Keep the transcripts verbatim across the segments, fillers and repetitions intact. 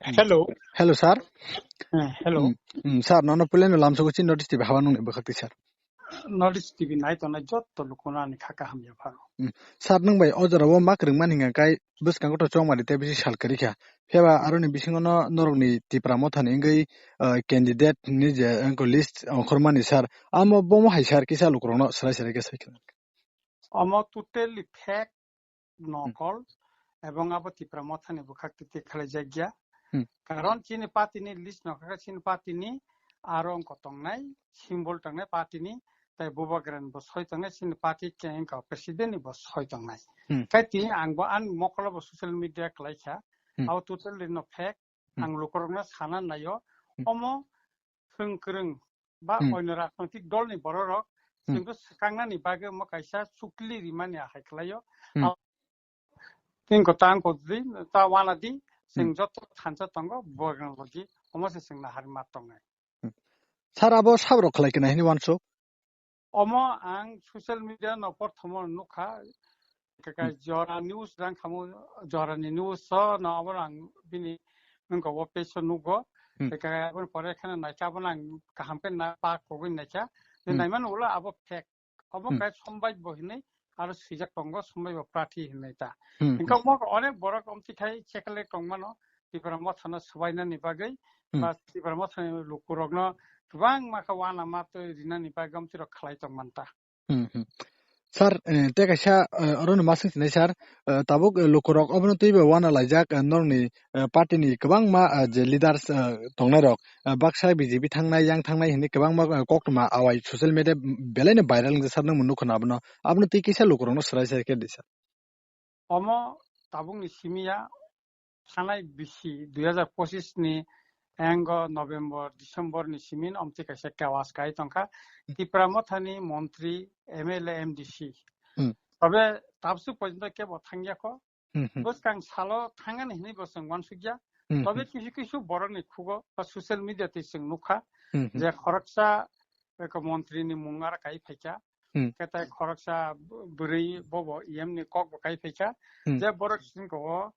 Hello. Hello, sir. Eh, hello. Hmm, hmm, sir, nono puilano lamsogo chin notice T V haba nungni bwkhakti, sir. Notice T V nai tongnai jotto lukuno ani kha kaham ya pharo. Hmm. Sir, nwng bai o jora o ma kwrwngmani hwnka kai bwskango to chongmani tei bisi sal kwrwi kha. Phiyaba aroni bisingo no norokni Tipra Mothani wngwi, uh, candidate ni je wngkha list ongkhormani, sir. Amo bomo hai, sir, kisa lukurokno swrai swrai khe sai khe. Omo totally fake, Hmm. nokol, ebong abo Tipra Mothani bwkhak twi twi khlaijakya. Hmm. Karon chini party ni list no kha, chini party ni aro wngkha tongnai, symbol tongnai party ni, tai Bubagrani bo soi tongnai, chini party khe wngkha president ni bo soi tongnai. Hmm. Kai tini ang bo ani mokolo bo social media khlai kha, Hmm. abo totally no fake, Hmm. ang lukurokno sana naio, Hmm. omo swng kwrwng ba Hmm. oino rajnoitik dolni bororok Hmm. chwngno swkangnani bagwi omo kaisa chukli rimani ahai khlaio. Hmm. Abo tini kwtal kwtwi ta wanadi, chwng Hmm. joto thansa tongo, borokni logi omo se chwng nahar ma tongnai. Hmm. Sir, abo sabrok khlai kena hini wansuk? Omo ang social media no porthomo nukha, Kaka Hmm. Jora News rang khamu, Jora ni news so no abo ang bini nungko wo page so nugo. Hmm. Kaka abo pore khana naikha abo ang kaham khe na pa kogwi naikha. Je Hmm. naimano ulo abo fake. Abo Hmm. kai sombai bo hinwi aro swijak tongo, sombai bo prathi hinwi ta. Hmm, Engka hmm. mo onek borok omti khai chekle tongmano, Tipra Mothano swbainani bagwi, Hmm. ba Tipra Mothani lukurokno kwbangma khe uanama twi rinani bagwi omti rok khlai tongmanta. Hmm, hmm. Sir, eh, tei kaisa, eh, orono ma swng sinai, sir, eh, tabuk, eh, lukurok obono twibo uana laijak, eh, norokni, eh, party ni kwbangma, eh, je leaders, eh, tongnairok, eh, baksa B J P thangnai, yang thangnai hinwi kwbangma, eh, koktwma awai social media belaino viral wngjak, sir, nwng nukha na abono. Abono twi kisa lukurokno swrai swrai khe di, sir. Omo tabukni simi ya, thanai bisi dui hajar pochis ni engo November, December ni simin omti kaisa kewas kai tongkha. Hmm. Tipra Mothani montri, M L A, M D C. Hmm. Tobe tabsuk porjonto kebo thangya kho. Hmm, hmm. Bwskang salo thangani hinwi bo chwng uansukya. Hmm, Tobe hmm. kisu kisu borokni khugo ba social media twi chwng nukha Hmm, hmm. je khoroksa eko montri ni mung ara kai phaikha. Hmm. Khe tai khoroksa bwrwi bobo E M ni kok bo kai phaikha. Hmm. Je borok sini ko o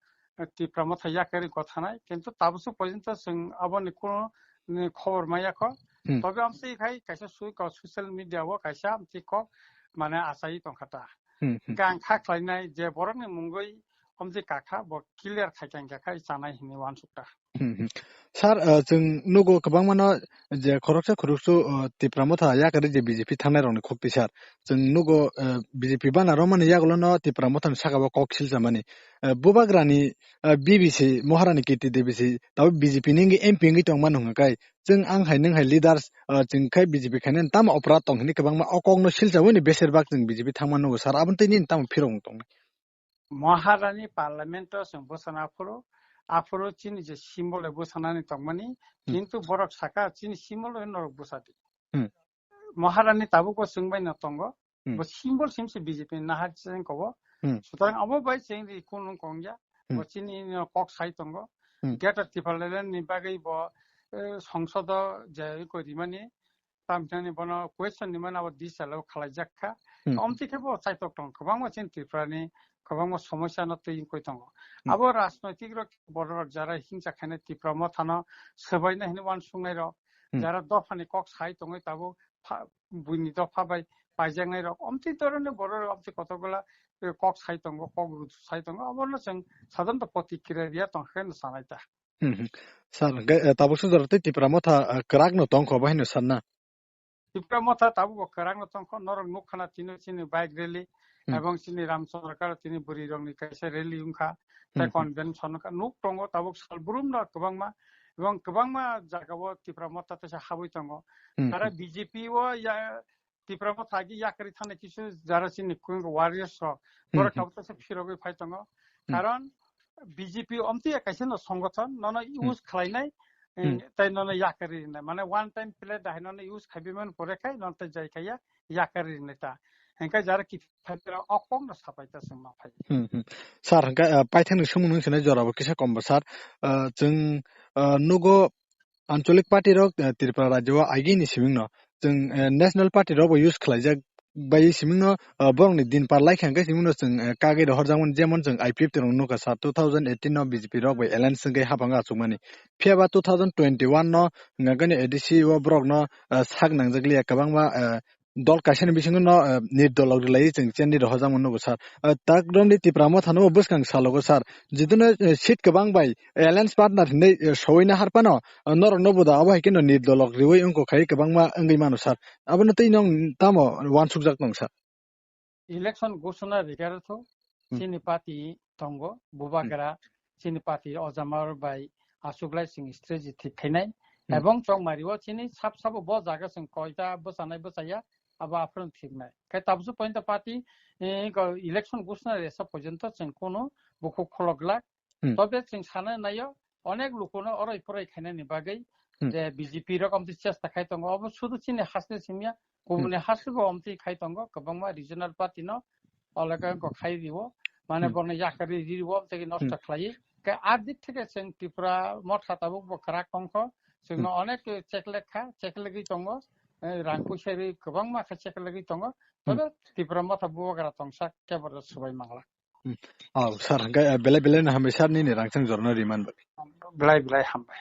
Tipra Motha yakarwi gothanai, kintu tabuk porjonto chwng aboni kuno ni khobor maya kho. Hmm. Tobe amtwi khai kaisa sui kok social media o kaisa amtwi kok mane achai tongkha ta. Hmm, hmm. Khe ang kha khlainai je borokni mungwi amtwi kakha bo clear khai kha, hingkhe khai chanai hinwi uansukta. Hmm, hmm. Sir, uh, chwng nugo kwbangmano je khoroksa khoroksa, uh, Tipra Motha yakarwi je B J P thangnai rokni khukti sir. Chwng nugo, uh, B J P bana romani yagulono Tipra Mothani saka o kok silchamani. Uh, Bubagrani, uh, B B C, Maharani Kirti Devi si, tabo B J P ni wngwi M P wngwi tongmani hwnka kai. Chwng ang hai nwng hai leaders, uh, chwng khai B J P khainani tamo oporad tong hinwi kwbangma o kokno silchawi ni beser bak chwng B J P thangma nugo sir. Aboni twi nini tamo phirok wng tong? Maharani parliament o chwng bwsana aphuru, aphuru chini je symbol bai bwsanani tongmani, Hmm. kintu borok saka chini symbol bai norok bwsadi. Hmm. Maharani tabuk bo chwng bai no tongo, Hmm. bo symbol simse B J P ni nahar cheng kobo. Hmm. Sutrang abo bai cheng ri kun kongya, Hmm. bo chini no kok sai tongo. Hmm. Greater Tipraland ni bagwi bo, eh, songsodo je ko rimani, tamthani bono question ni mana abo disalo khalaijak kha. Hmm. Omti khe bo chaitok tong, kwbangma chini Tripura ni kwbangma somosya no twi wngwi tongo. Hmm. Abo rajnoitik rok borok rok jara hingsa khainai Tipra Mothano swbaina hinwi uansuknai rok, Hmm. jara dophani kok sai tongwi tabuk pha-, buini dopha bai paijaknai rok. Omti doroni borok rok omti kotokgola, eh, kok sai tongo, kok ruju sai tongo. Abono chwng sadonto protikriya riya tongkha khe no sanai ta. Hmm, hmm. Sir, hwnkhe, eh, tabuk sujaro tei Tipra Motha, eh, kwrak no tongkho bahai no sanna? Tipra Motha tabuk bo kwrak no tongkho, norok nukha na tino chini bike rally, Hmm. ebong chini Ramchandra Kar tini bwrwi rokni kaisa rally wngkha, tei Hmm, hmm. convention wngkha. Nuk tongo tabuk sal brum no kwbangma, ebong kwbangma jaga o Tipra Motha teisa habwi tongo. Hmm, Tara hmm. B J P o ya, Tipra Motha agi yakarwi thani kisu jara chini kung warriors rok, Hmm, borok hmm. tabuk teisa phirogwi phai tongo. Hmm. Karon B J P omtwi ya kaisa no songothon, nono Hmm. use khlainai, eh, Hmm. tei nono yakarwi rinai. Mane one time play dahai nono use khaibi man pore khai, nono tei jai khaiya yakarwi rinai ta. Hingkhe jara ki phaipra o kok no sapai ta chwng ma phai. Hmm, hmm. Sir, hingkhe, eh, paithakni sumung nung sinai jorabo kisa kom bo, sir. Eh, chwng, eh, nugo Anchalik party rok, eh, Tripura rajyo o agini siming no. Chwng, eh, national party rok bo use khlaijak bai simingno, ah, borokni din par lai kha hwnkhe simingno chwng, eh, kagwi rohorjakmani, jemon chwng I P F T rok nukha sir, two thousand eighteen no B J P rok bai alliance wngwi haphango achukmani. Phiya ba two thousand twenty-one no hwnkhe A D C o borokno, ah, sak nangjak liya kwbangma, ah, dol kaisani bisingo no, ah, nirdolok rwlaiwi chwng cheni rohorjakmani nugo sir. Ah, tak romni Tipra Motha no bwskang salogo sir. Jiduno, eh, seat kwbang bai alliance partner hinwi, eh, sowina harphano, ah, norokno bo da abo hai kheno nirdolok riwi wngkok khai kwbangma wngwi mano sir. Abono tei nwng tamo wansukjak tong sir? Election ghoshona rigaro tho, Hmm. chini party tongo, Hmm. Bubagra, chini party Ojamar bai achuklai chwng strategy thik khainai. Hmm. Ebong chongmari o chini sab sabo bo jaga chwng koita bwchanai bwchaya, abo aphuru thiknai. Khai tabukhe point party, eh, ko election ghoshona resa porjonto chwng kono bukhuk kholok glak. Hmm. Tobe chwng sana naio, onek lukuno oroi poroi khainani bagwi Hmm. je B J P rok amtwi chesta khai tongo, obo sudu chini haste simya, kubuni Hmm. haste bo amtwi khai tongo, kwbangma regional party no alaka Hmm. ko khai riwo, mane Hmm. bono yakari riwo, amtwi nosto Hmm. khlai. Ke ardik theke chwng Tripura Motha tabuk bo kwrak tongkho, chwngno Hmm. onek cheklek kha, cheklegwi tongo, eh, rang puisa ri kwbangma kha cheklegwi tongo, Hmm. tobe Tripura Motha Bubagra tongsa kebo rw swbai mangla. Hmm. Oh, sir, hwnkhe, eh, belai belai no hambai sir nini rangchak jorano riman bagwi. Belai belai hambai.